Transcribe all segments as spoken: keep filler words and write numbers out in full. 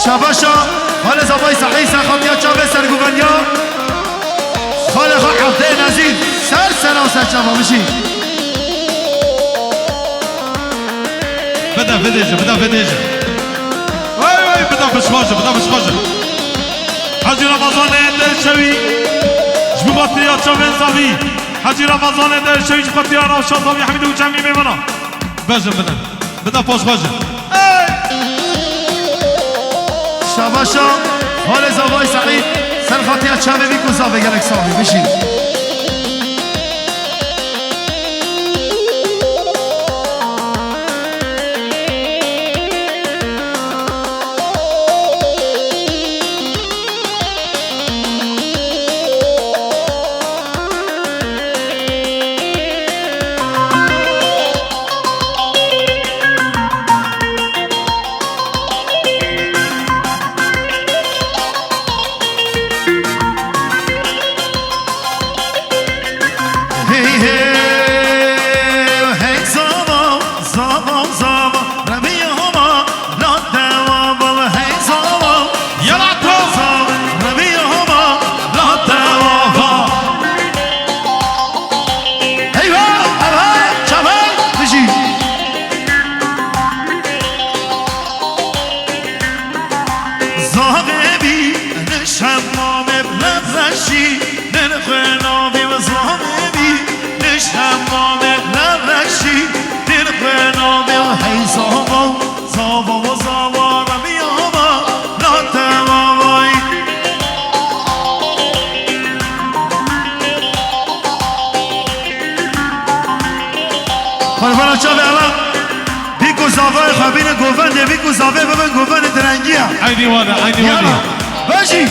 Çabaşa, xalê zavay Sehî, ser xatiya çavê serguveniya. Xalê xwe hefteyê nezî, ser sera û ser çava bijî. Bide, bidêje, bide, bidêje. Wey, wey, bide, bişxaje, bide, bişxaje. Hecî Remezanê Derşewî, ji bo xatiya çavên zavî. Hecî Remezanê Derşewî, ji bo xatiya Rewşa zavî, Hemîd û cemî mêvana. Bejin, bide. Bide paşxwe jî. Ey! Şabaşa, xalê zavay Seîd, ser xatiya çavê vî ku zavê gelek savî, bijî. Hey, hey, hey, zava, zava, zava, Rebî homa, la dewa, bava, hey, zava, Yala to! zava, Rebî homa, la dewa, va. Eyvah, eyvah, çavay, bijî. Zavê bî, nişemamê bi reşî, nirxê navê we zavê bî, nişemamê bi reşî, nirxê navê we hey zava, zava, zava, Rebî homa, la dewa vay. Xwe li bala çavê ela. Bî ku zavayê xwe bînin govendê, bî ku zavê bibin govendê direngiya. Eynî wan e, eynî wan e. Yala. Bejî.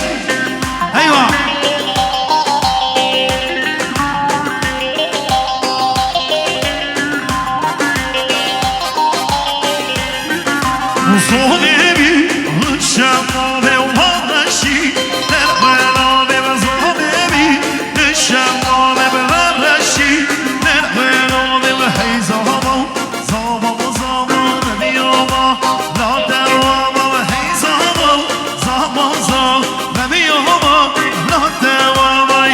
Eywa. Zonê bî, şema ve wan reşî, der bela ve zonê bî, şema ve bela reşî, der bela ve hey zava, zava, zava, Rebî homa, la dewa, hey zava, zava, zava, Rebî homa, la dewa, vay.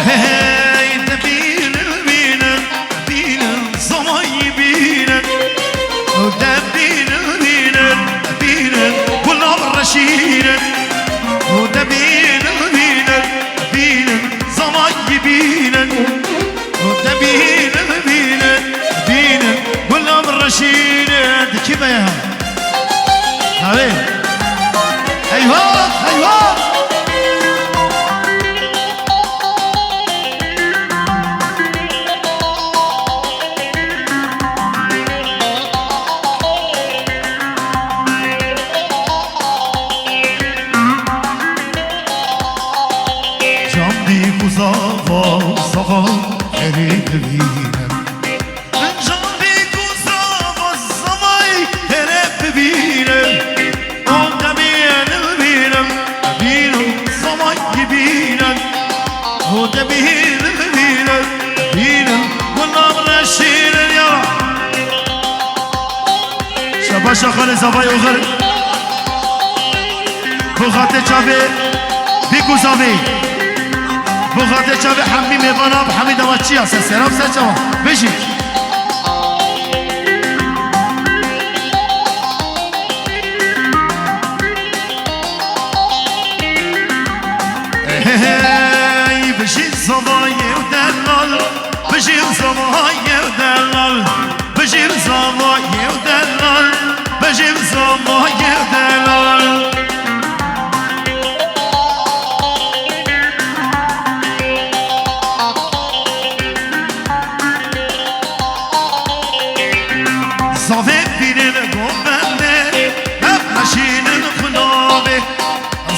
Hey, dibînin, bînin, bînin, zavayî bînin. Dibînin, bînin, bînin, gulam reşînin. Dibînin, bînin, bînin, zavayî bînin. Dibînin, bînin, bînin, gulam reşînin. Di kî ve ya? Navê. Eyvah, eyvah. Can dî ku zava, zava, herî bibînim. Can dî ku zava, zavayî herî bibînim. O dibînim, bînim, bînim, zavayî bînim. O dibînim, bînim, bînim, gulam reşînin ya. Şabaşa xalê zavayê oxir. Bo xatê çavê bî ku zavê. Bo xatê çavê hemî mêvana bi hemî dema çiya ser sera bi ser çawa. Bijî. Hey, bijî zavayê û delal. Bijî zavayê û delal. Bijî zavayê û delal. Bijî zavayê û delal. Zavê bînin govendê, ev meşînin xunavê.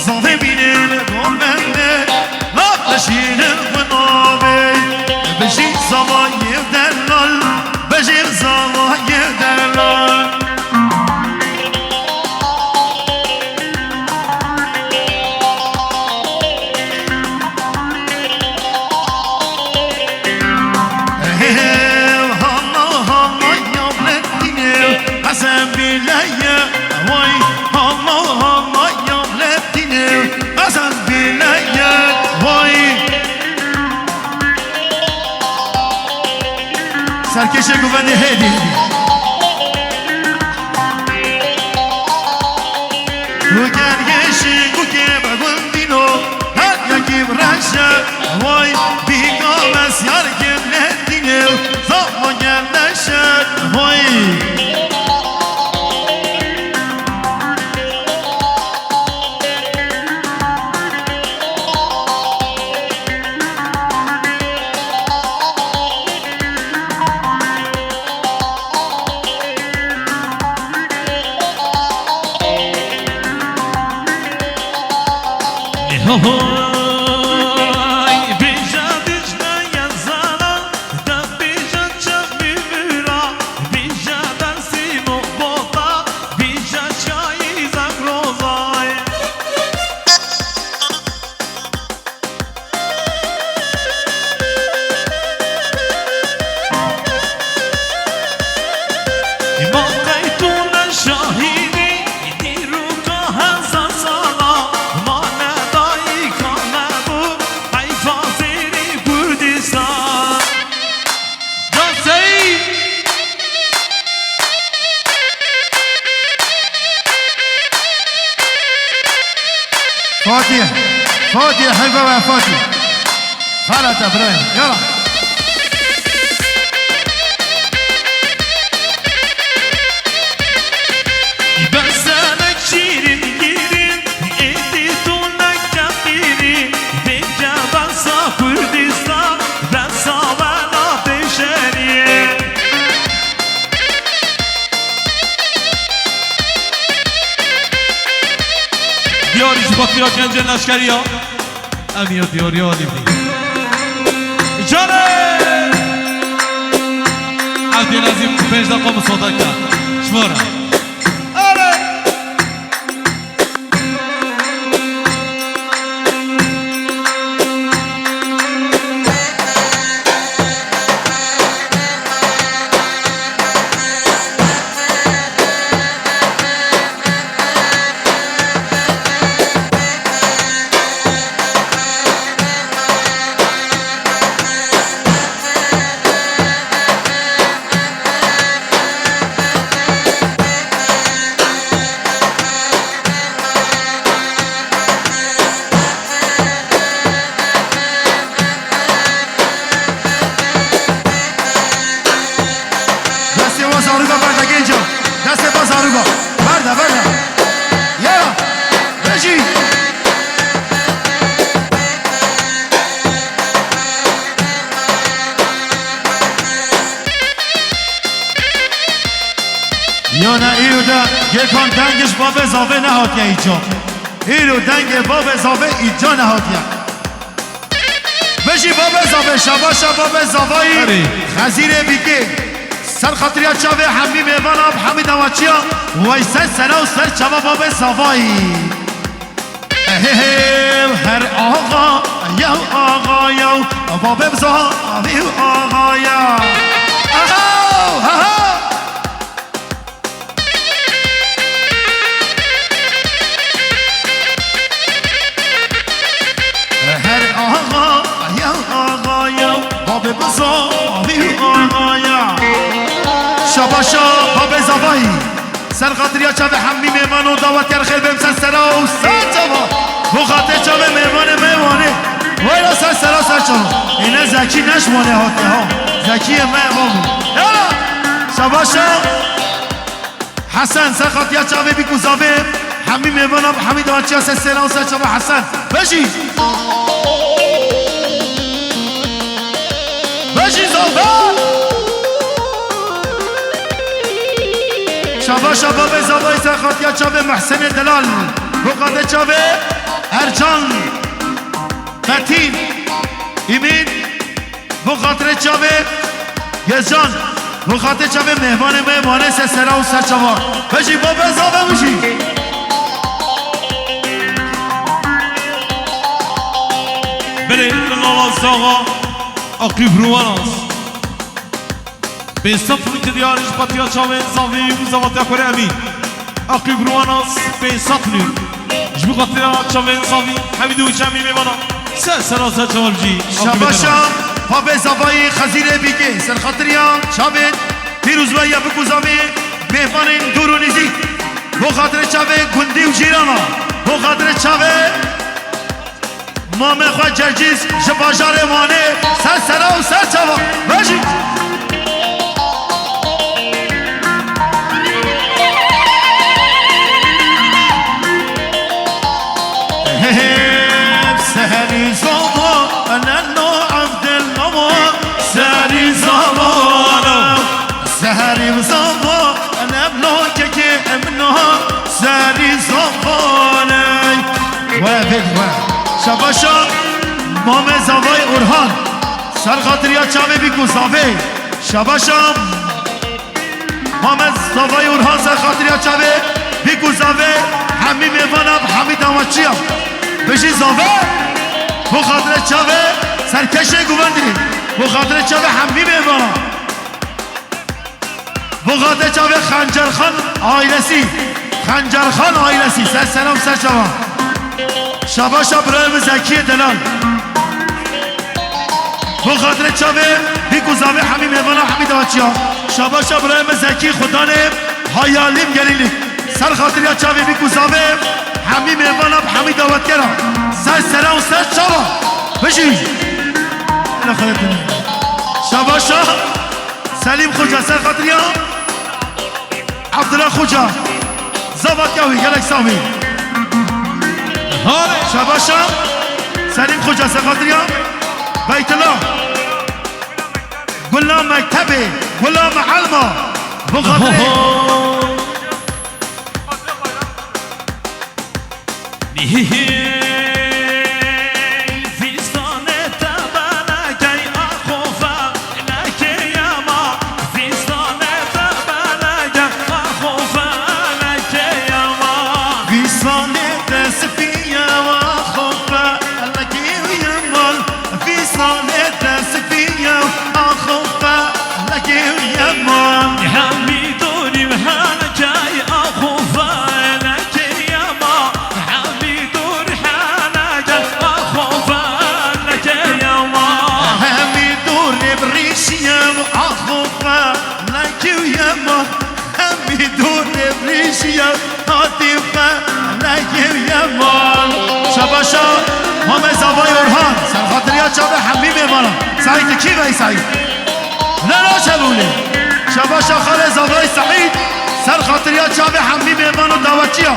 Zavê bînin govendê, ev meşînin xunavê. Bijî zavê Zavayê delal, bejêr zavayê delal. Hev hama hama ya bletine, Hasan bile ye, vay, hama hama ya bletine, Hasan bile ye, vay. Serkêşê guvendê hêdî. Û gergêşî gukê be gundîno, her yekî bi reşe, vay, bîka mesyar kim ne dîne, zama gerdeşe, vay. Hoy, bija Dicle ya zana, da bija Çamîmira, bija Dersim û Bota, bija Çayî Zagroza. Ma qey tu ne şahidî, dîroka hezar sala, ma ne dayika me bû, heyfa zêrî Kurdistan. Ya Seyîd! Fatih, Fatih, heyfa we Fatih. Xalata, birayê, yala. Besene şîrin girin, êdî tu ne kefîrî, bêke besa Kurdistan, besa wela beşeriyê. Diyarî ji Bakira Gencên Leşkeriya. Em yo diyarî alî bî. Canê! Evdî Nezîm pênc deqa misada ke. Ji bo re. Are! Destê we zarûka berde genca. Destê we zarûka. Berde, berde. Ya. Bejî. Yana îro de Gêkan dengê ji babê zavê nehatiye îca. Îro dengê babê zavê îca nehatiye. Bijî babê zavê, şabaşa babê zavayî. Erê. Xezîrê bîkê. Ser xatiriya çavê hemî mêvana bi hemî dawaçiya. Wey ser sera û ser çava babê zavayî. Ehehew, her axa yew axa yew, babê bi zavî û axa ye. Aha, aha. Her axa yew axa ye, babê bi zavî axa ye. Şabaşa babê zavayî. Ser xatiriya çavê hemî mêvan û dawetiyar xêr bêm ser sera û ser çava. Bo xatirê çavê mêvanê me wanê. Wayra ser sera ser çava. Êne Zekî ne ji wanê hatiye ha. Zekiyê me babo. Yala. Şabaşa. Hesen, ser xatiya çavê bîk û zavê, hemî mêvana, hemî dawaçiya ser sera û ser çava Hesen. Bejî! Bejî zave! Şabaşa babê zavayî ser xatiya çavê Mehsenê Delal. Bo xatirê çavê Ercan, Fetîn, Îmîn, Bo xatirê çavê Gezcan, bo xatirê çavê mêvanê me wane ser sera û ser çava. Bijî bo be zave bijî. Belê, li nava saxa Aqîb Rûwanas. Pênc sed filî diyar ji patiya çavên zavî û zavatiya xwe re Emîn. Aqîb Rûwanas pênc sed filî. Ji bo xatira çavên zavî, hemî dû çemî mêvana. Ser sera ser çavan jî. Şabaşa, papê zavayî Xezîrê Bîkê, ser xatiriya çavên pîrozbaya bik û zavê mêvanên dûr û nêzîk. Bo xatirê çavê gundî û cîrana. Bo xatirê çavê Mamê xwe Cercîs ji bajarê Wanê ser sera û ser çava. Bejî. Seherî zava, neno Evdil mama, seherî zava. Seherî zava, ne blo kekê emna, serî zavaney. We vê we. Şabaşa Mame Zavay Orhan. Ser xatiriya çavê bîk û zavê. Şabaşa Mame Zavay Orhan ser xatiriya çavê bîk û zavê. Hemî mêvana, hemî dawaçiya. Bijî zave. Bo xatire çavê serkeşê guvendî. Bo xatire çavê hemî mêvana. Bo xatirê çavê Xencerxan ailesî. Xencerxan ailesî. Ser selam, ser çava. Şabaşa birayê min Zekiyê Delal. Bo xatirê çavê bîk û zavê hemî mêvana hemî dawaçiya. Şabaşa birayê min Zekî Xudanê Hayalîm Gelîlî. Ser xatiriya çavê bîk û zavê hemî mêvana hemî dawetkera. Ser selam, ser çava. Bijî. Şabaşa. Selîm Xoca ser xatiriya Abdullah Xoca. Zavat Yawî, gelek savî. Hale. Şabaşa. Selîm Xoca ser xatiriya Beytullah. Gula mektebê, gula mealma. Bu xatirê. Oho. Hemî dorî û henekey axo felekê yema. Hemî dorî henekey axo felekê yema. Hemî dorê bi rîşî yem axo felekê yema. Hemî dorê bi rîşî yem. Hatî felekê yeman. Şabaşa Mame Zavay Orhan. Ser xatiriya çavê hemî mêvana. Saîd, tu kî vey Saîd? Ne naçe bûnê. Şabaşa xalê Zavay Saîd. Ser xatiriya çavê hemî mêvan û dawaçiya.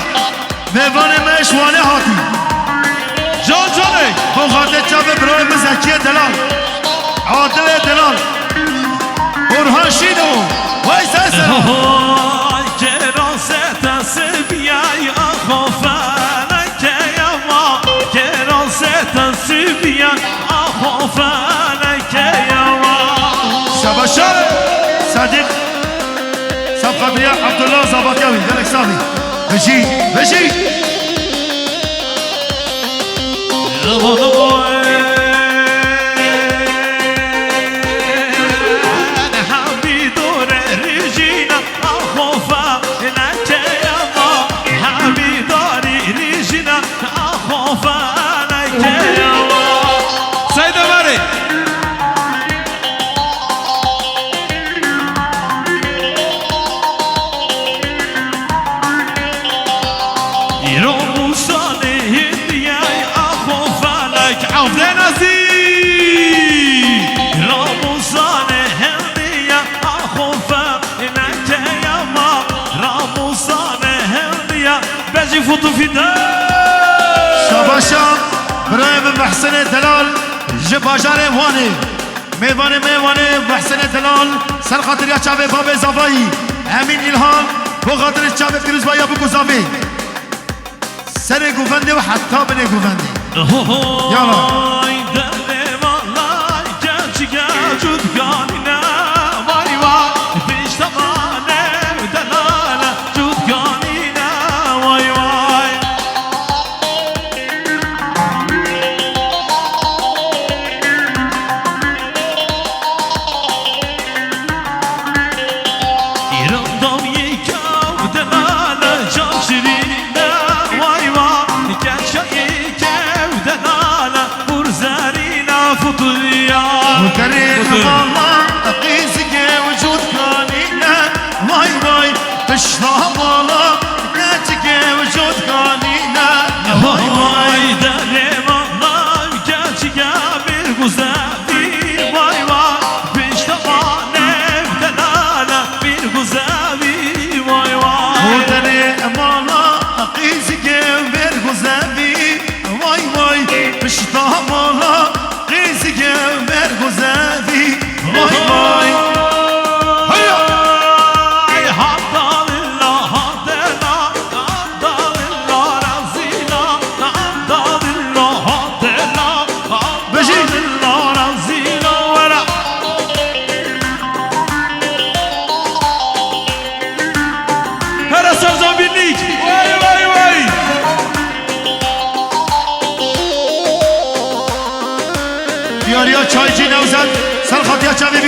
Mêvanê me ji Wanê hatî. Can canê. Bo xatirê çavê birayê min Zekiyê Delal. Adilê Delal. Orhan Şîno. Vay sen sen. Oho, kerasete sibiyay, axo feleke yama. Kerasete sibiyay, axo feleke yama. Şabaşa Sadiq. Sab Kadriye Abdullah Zabatyavi. Gelek savî. Vejî, vejî. Seyda Mary. Îro Mûsanê hindiyay axo felek Evdê Nezî. Îro Mûsanê hindiya axo feleke yama. Îro Mûsanê hindiya bejî fût û fîde. Şabaşa birayê min Mehsenê Delal ji bajarê Wanê. Mêvanê me Wanê Mehsenê Delal, ser xatiriya çavê babê Zavayî, Emîn Îlhan, bo xatirê çavê pîrozbaya bûk û zavê. Serê govendê û heta binê govendê. Yala. Hay derdê malay, keç gel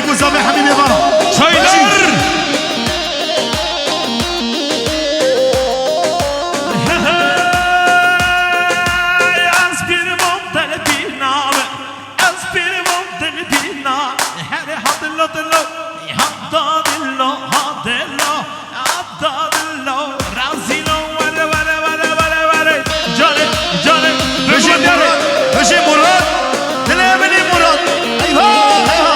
Ku zavê hemî mêvana. Çaylar! Bijî Murat, bijî Murat, dilê min î Murat. Eyha, eyha.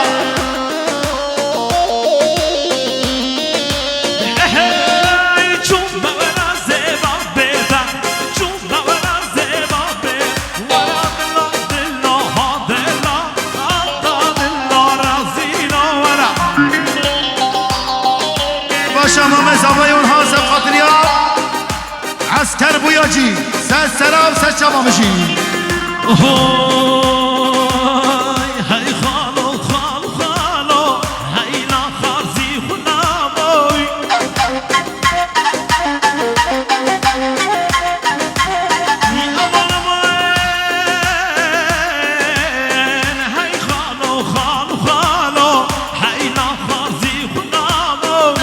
Başa Mame Zavayê û Haze Qadiriya. Esker bûya cî, ser sera û ser çava bijî. Oy, hey xalo, xalo, xalo, hey la xarzî xuna boy. Aman, aman, hey xalo, xalo, xalo, hey la xarzî xuna boy.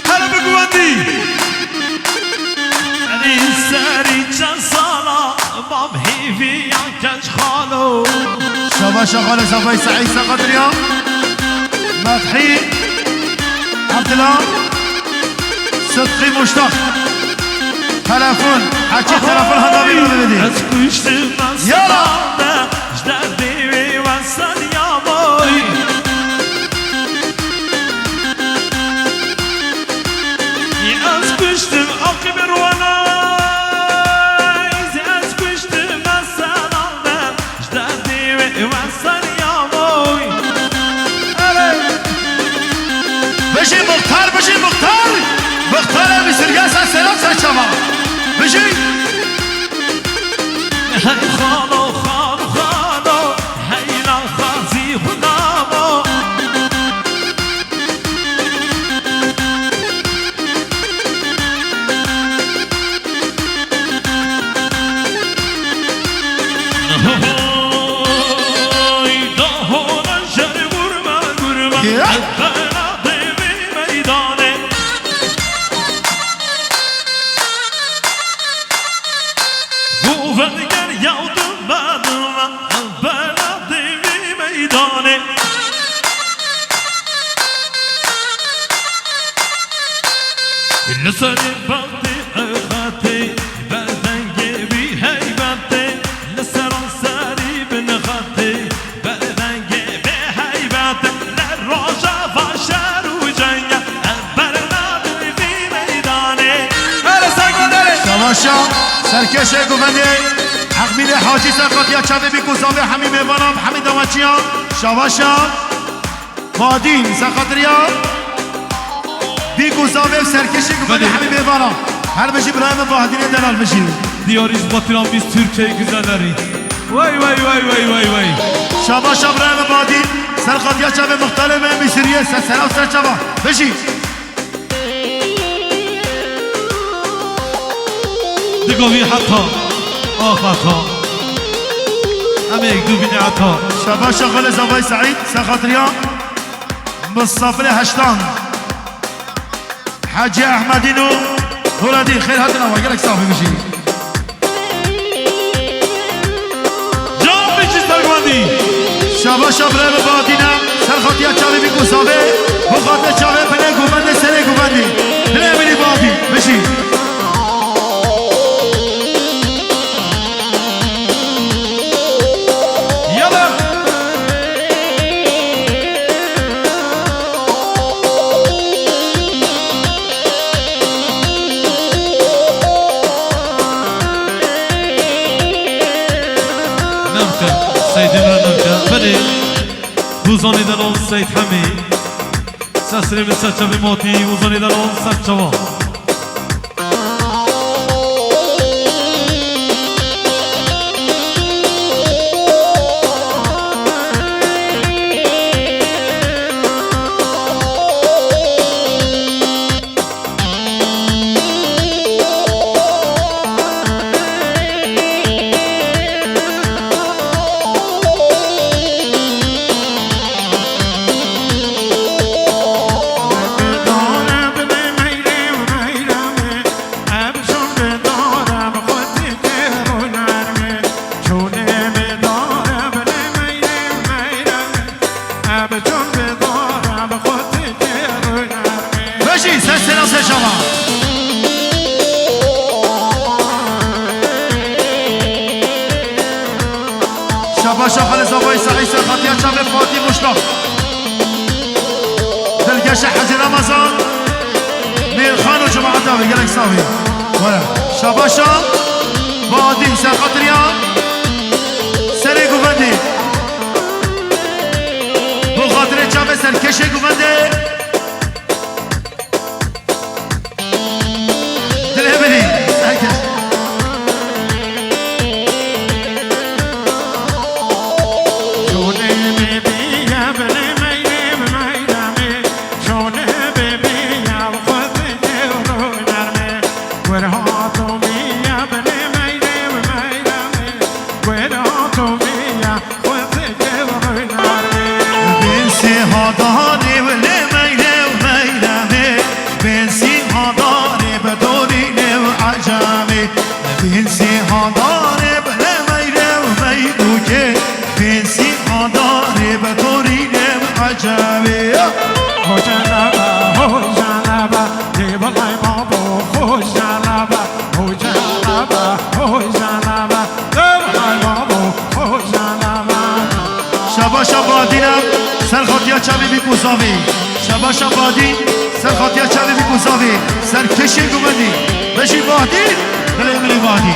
Hele bi guwendî. Serî serî çend sala mam hêviya keç xalo. Şabaşa xalê Zafay Seîd Seqedriya. Methî Evdila. Sidqî Muştak. Telefon. Hekî telefon henda vî bidî. Ez kuştim. Yala. Ji derdê wê wesel ya boy. Ez kuştim aqibê ruwanay, ez kuştim mesela de, ji derdê wê wesel ya boy. Erê. Bijî Muxtar, bijî Muxtar. Muxtar ev Misir ya ser selam ser çava. Bijî. Hey xalo, xalo, xalo, hey la xazî xwe namo. Hey, dahona jer gurme, gurme, Ya. Bela devê meydanê. Govend ger yaw dime dime, bela devî meydanê. Li serê bextê ew xetê, berdengê wî heybetê, li seranserî bin xetê. Berdengê bêheybet li rojava şer û cenge, ev bernadin vî meydanê. Erê ser gundere. Şabaşa, serkeşê guvendê, Ehmîdê Hacî serqatiya çavê bîk û zavê hemî mêvana, hemî dawaçiya. Şabaşa, Badîn serqatiriya. Bîk û zavê û serkêşî ku Belê. Hemî mêvana. Her bijî birayê min Bahadînê delal bijî. Diyarî ji batiran bîst Türkiye güzelleri. Vay, vay, vay, vay, vay, vay. Şabaşa birayê min Bahadîn. Serqatiya çavê muxtarê me Misiriye. Ser sera û ser çava. Bijî. Digovî heta. Ax heta. Em ê yek dû bîne heta. Şabaşa xalê Zavay Seîd. Serqatiriya. Misafirê heştan. Hecî Ehmedîn û Muradîn xêr hatin, ama gelek sax bibijî. Can bijî sergwendî. Şabaşa birayê Badîne, serxatiya çavê bîk û zavê, bo xatirê çavê binê guvendê serê guvendî. Binê binî Badî, bijî. Yala. Navke, Seydê min navke. Belê. Bûzanê delal Seyd Hemî. Sesrê min serçavê matî, bûzanê delal serçava. Bejî, ser sera ser şama. Şabaşa Xalê Zavayî Saîd ser xatiya çavê Fatî Muştak. Dilgeşe Hecî Ramazan, Mîrxan û cemaeta wê gelek sax bî. Were. Şabaşa Badî ser xatiriya serê guvendê. Bo xatirê çavê serkêşê guvendê. Dilê min î, serkeş. Şûnê bêbî ye bilê meyrê bi meyremê. Şûnê bêbî ye bi xwe têkê û rû nermê. Werha tomî ye bilê meyrê bi meyremê. Werha tomî ye. Bin sî hadanê û lê meylê û meyremê, bin sî hadanê bi dorînê û ecemê, bin sî hadanê bi lê meyrê û meyrûkê, bin sî hadanê bi dorînê û ecemê. Hocanaba, hocanaba, dê bilay babo, hocanaba, hocanaba, hocanaba, dê bilay babo, hocanaba. Şabaşa Badîne, ser xatiya çavê bî ku zavê. Şabaşa Badî, ser xatiya çavê bî ku zavê. Serkêşê guvendî. Bejî Badî, dilê min î Badî.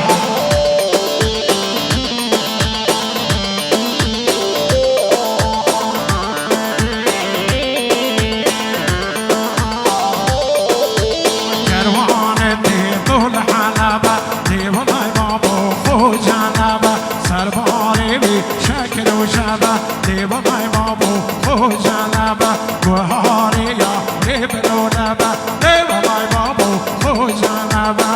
Kerwane tê dol Heleba, dê bilay babo xocanaba, serbarê wî şekil û şeba, dê bilay babo xocanaba, guharê ya lê bilonaba, dê bilay babo xocanaba.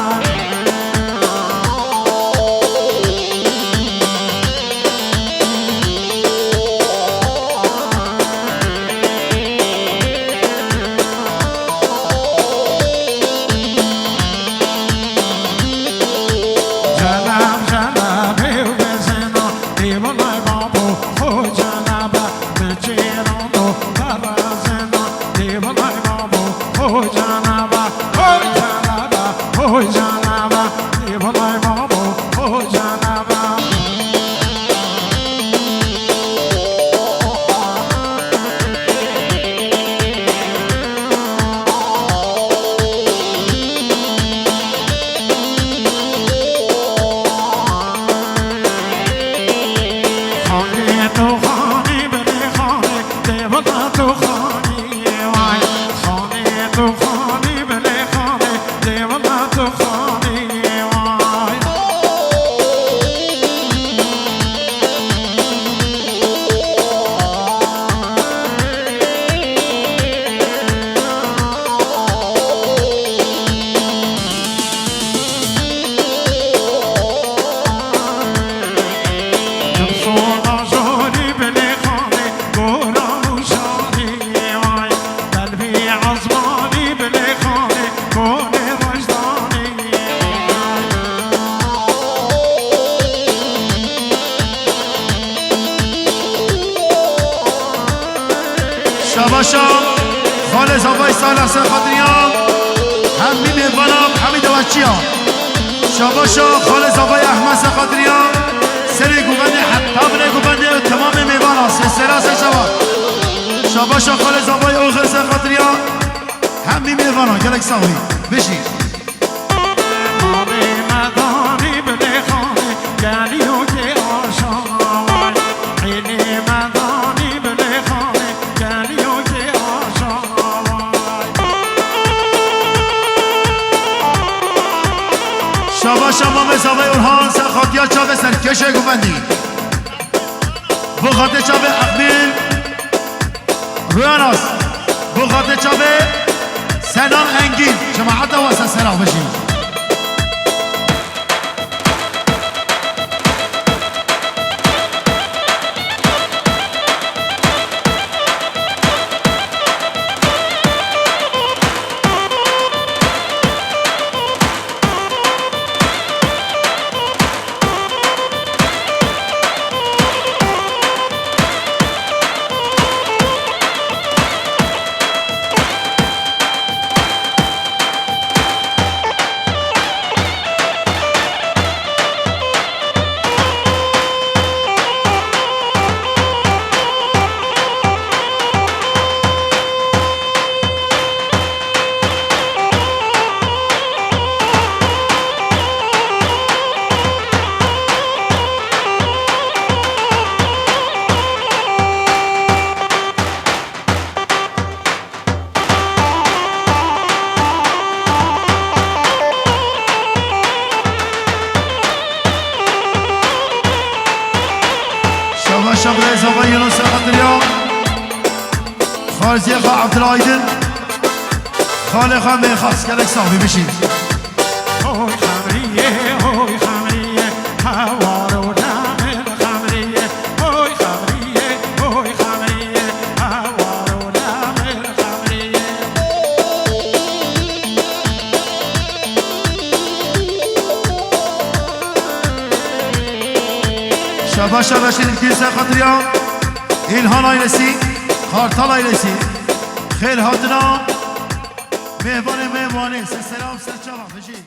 Şabaşa Xalê Zavay Salih ser xatiriya hemî mêvana hemî dewaçiya. Şabaşa Xalê Zavay Ehmed ser xatiriya serê guvendê heta binê guvendê û temamê mêvana. Sesera ser şaba. Şabaşa Xalê Zavay Oxir ser xatiriya hemî mêvana. Gelek sax bî. Bijî. Şabaşa Mamê Zavê Orhan ser xatiya çavê serkêşê guvendî. Bo xatê çavê Eqbîl. Rûya nas, bo xatê çavê Senan Engîn, cemaeta wasa sera bijî. Xalê xwe Abdulaydin, xalê xwe Mêxas, gelek sax bî, bijî. Oy Xemriyê, oy Xemriyê, hewar û demir Xemriyê. Oy Xemriyê, oy Xemriyê, hewar û demir Xemriyê. Şabaşa Reşîd Gülse Xatriya, İlhan ailesi, Kartal ailesi, xêr hatina mêvanê me Wanê, ser selam, ser çava, bijî.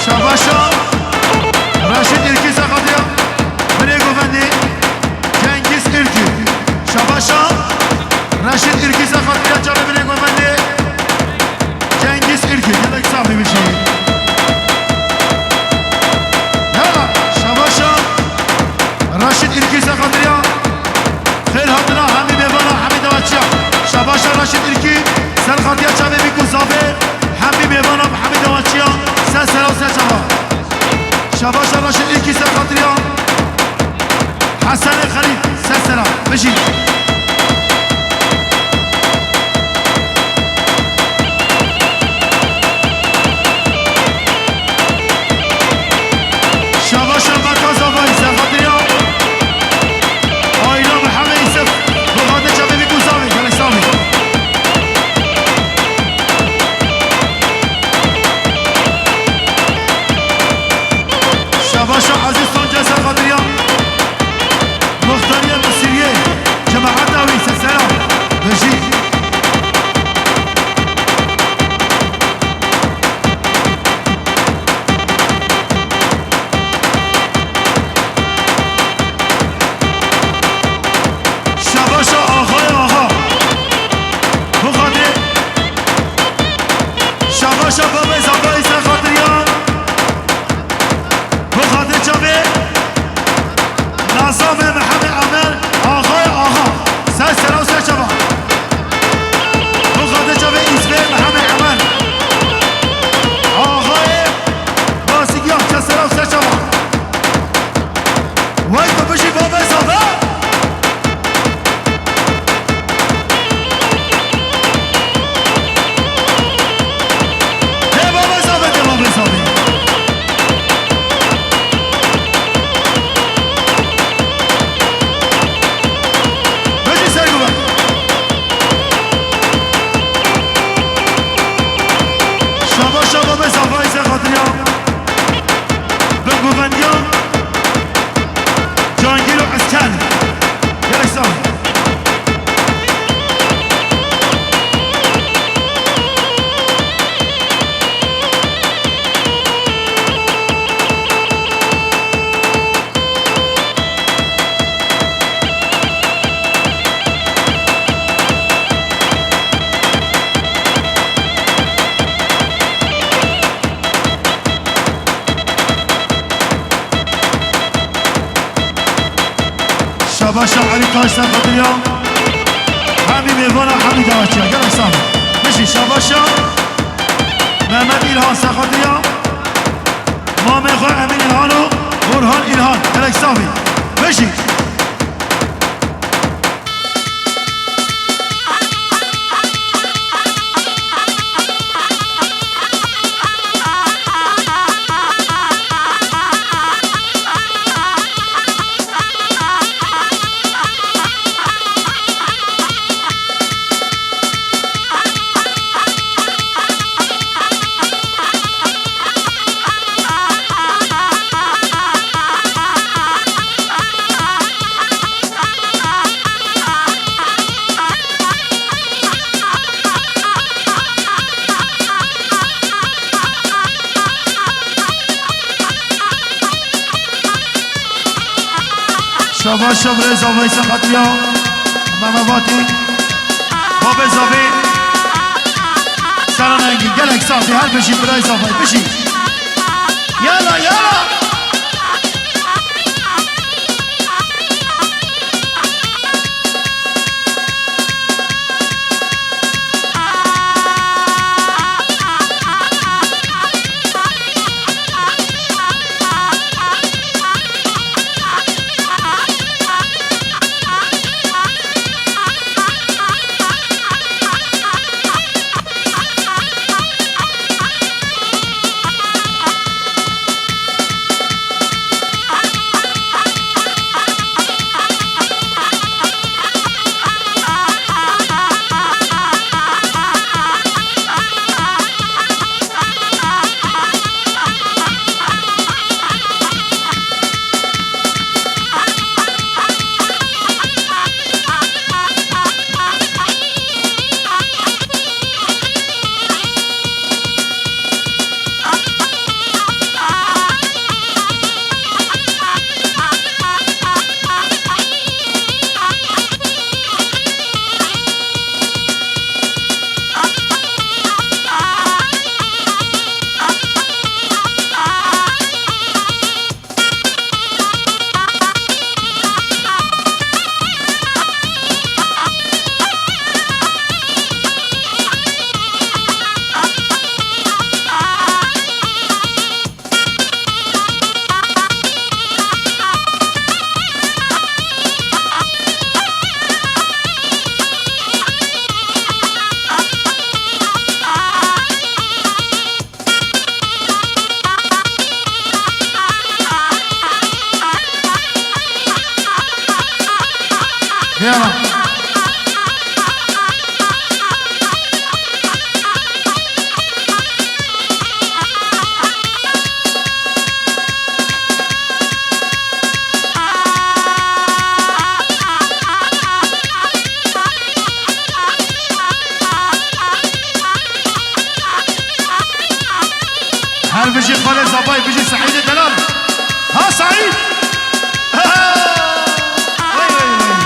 Şabaşa Reşîd Ülkü Sakatya, Binê Govendê Cengiz Ülkü. Şabaşa Reşîd Ülkü Sakatya, çavê Binê Govendê Cengiz Ülkü. Gelek sax bî, bijî. Yala, şabaşa Reşîd Ülkü Sakatya. Xêr hatina hemî mêvana, hemî dawaçiya. Şabaşa Reşîd Ülkü, ser xatiya çavê Bîk û Zafê, hemî mêvana, hemî dawaçiya, ser sera û ser çava. Şabaşa Reşîd Ülkü, ser xatiriya Hesenê Xelîl, ser sera, bijî. Şabaşa Meka Zavayî, ser xatiriya Ayla Mihemed Yusuf, Mihemed Çavê Bîk û Zavê, gelek sax bî. Şabaşa Ezîz Tonce, ser xatiriya Muxtariya Misiriyê, Cemal Şabaşa Elî Taş Sexatiriya. Hemî mêvana, hemî dawaçiya. Gelek sax. Bijî şabaşa. Mehmet İlhan Sexatiriya. Mamê xwe Emîn İlhan û Burhan İlhan. Gelek sax bî. Bijî. Şabaş şav rêza veysa xatriya. Mama Vatî. Babê zavê. Serana Engîn. Gelek saxtî her bijî birayê zavayê. Bijî. Yala, yala. Vêya. Her bijî xalê Zabayê, bijî Seîdê Delal. Ha Seîd! Wey, wey, wey.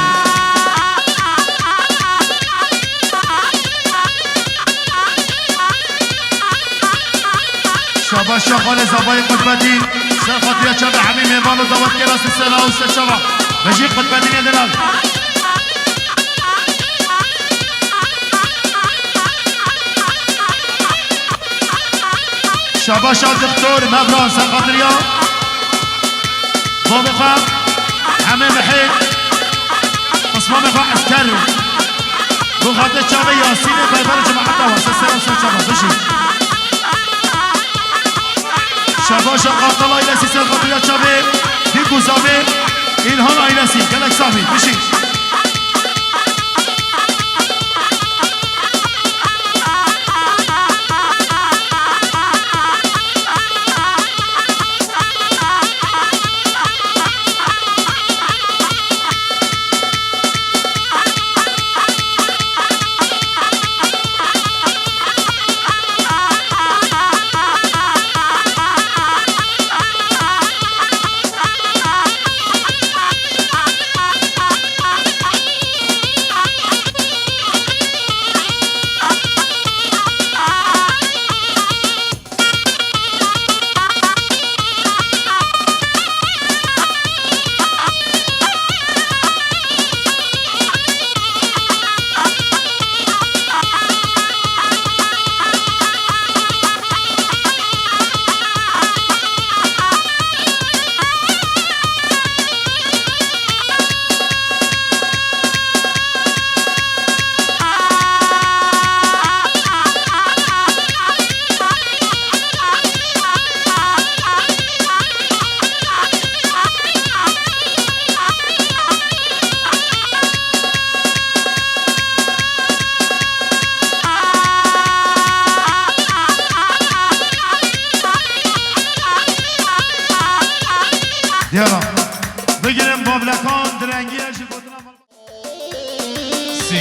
Şabaş şaxalê Zabayê Qutbedîn. Ser xatiriya çavê hemî mêvan û dawetkera Sisena û Serçava. Bijî Qutbedînê Delal. Şabaşa doktor Mevran ser xatiriya babê xwe, hemê mihê, pismamê xwe esker. Bo xatir çavê Yasînê berber cemaeta we, ser ser ser çava, bijî. Şabaşa Qartal ailesî ser xatiriya çavê Bîk û Zavê, Îlhan ailesî, gelek sax bî, bijî. Diyara. Bigirin bablekan direngiye ji gotina malba- Sî.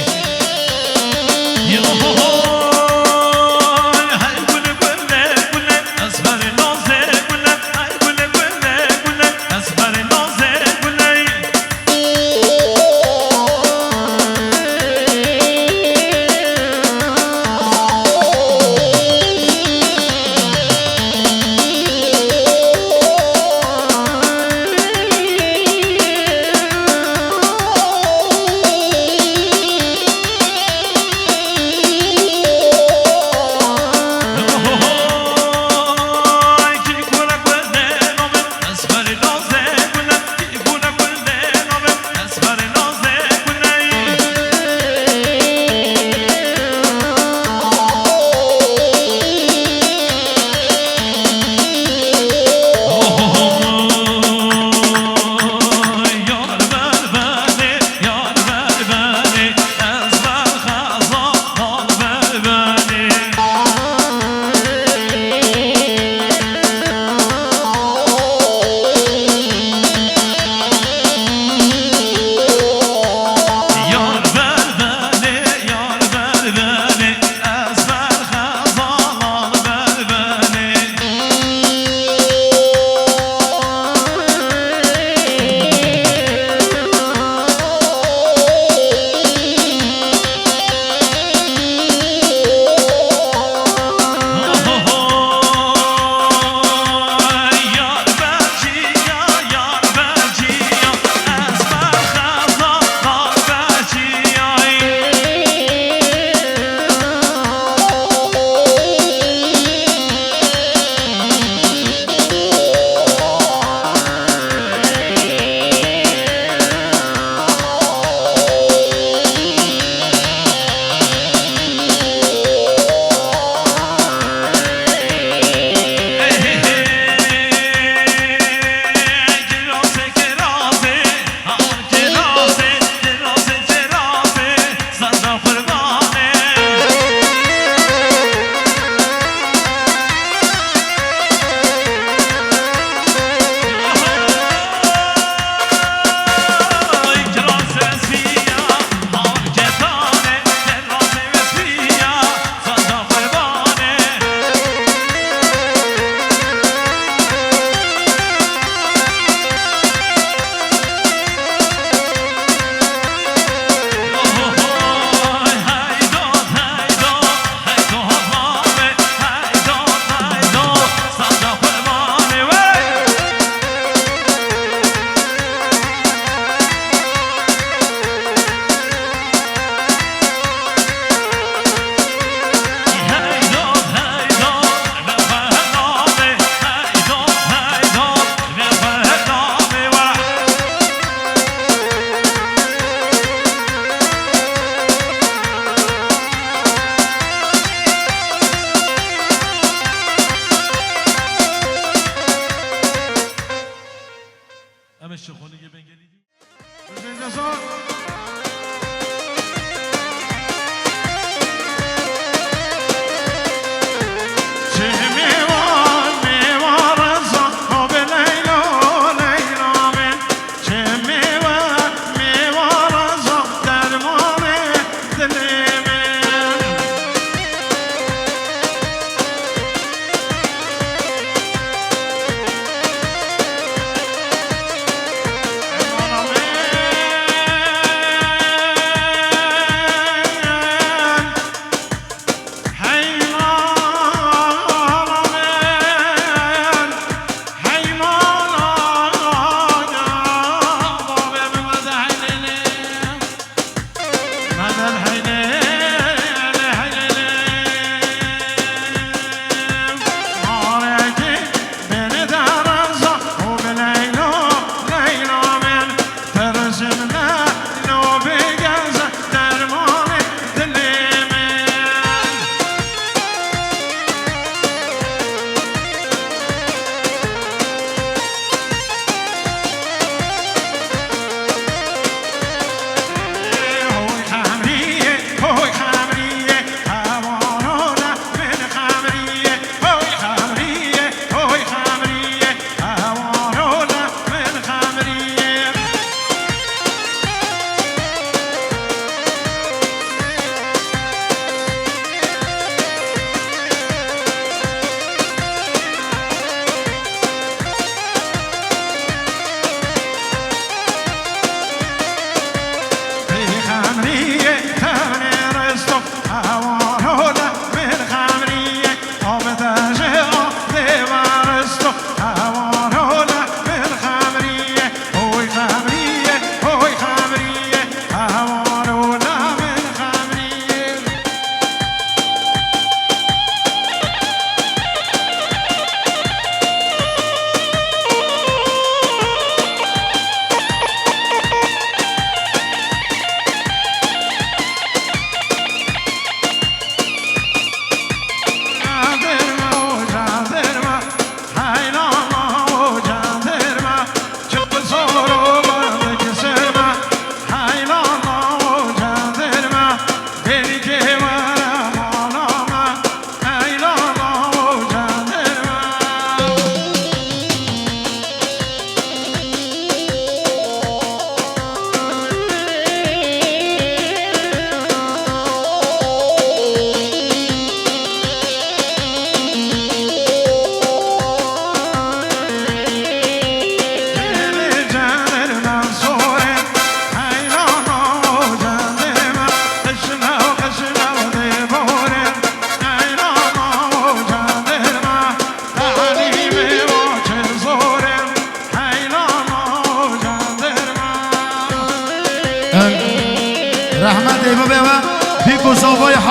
Em ê şixulî yê Bengelî dî.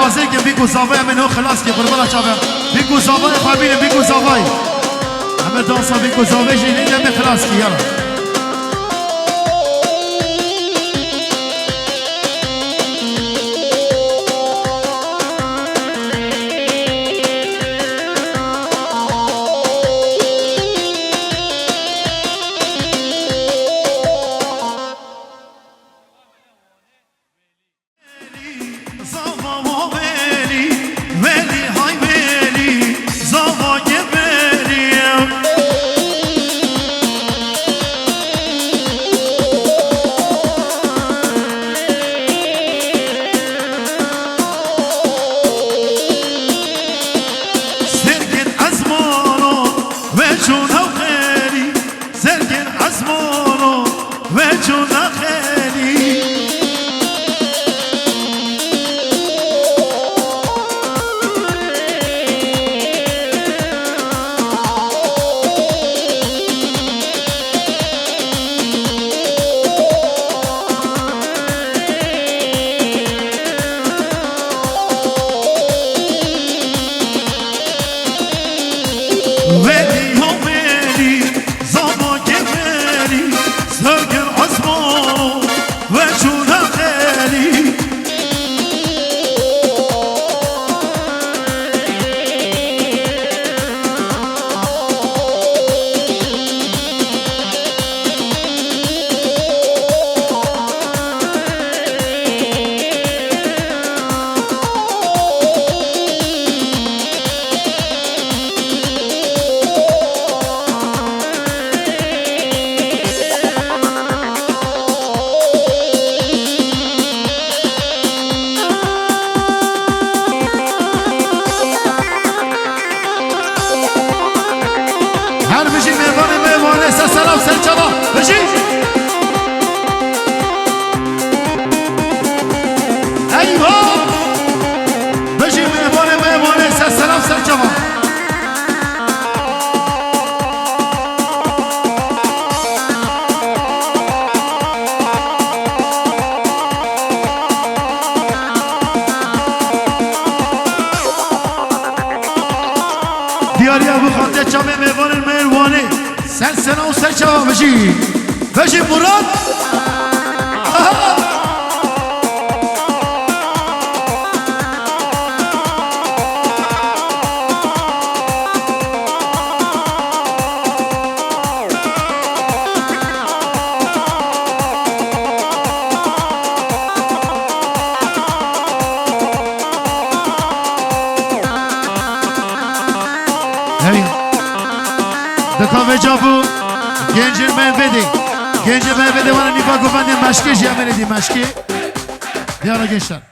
Hazir ke bîku zavayê min o xilas ki, qurbana çape. Bîku zavayê xwe bînin, bîku zavayê. Heme dansa bîku zavayê jî neyde min xilas ki, yala. Zava welî, welî hay welî, zava geberî. Serkên ezmano, weçûna xêrî. Serkên ezmano, weçûna xêrî. Welî ya welî, zava geberî, serkên ezmano, weçûna xêrî. Her bijî mêvanê mêvanê, ser sera û ser çava. Bijî! Eywa! Bijî mêvanê mêvanê, ser sera û ser çava. Diyariya bixwate çavê mêvanên me yên Wanê. Ser sera û ser çava bijî. Bijî Murat. Hey. Dika vêca bû. Gencên me vedê. Gencên me vedê wana nîva govendê meşkê jî em ê dî meşkê. Diyara gençler.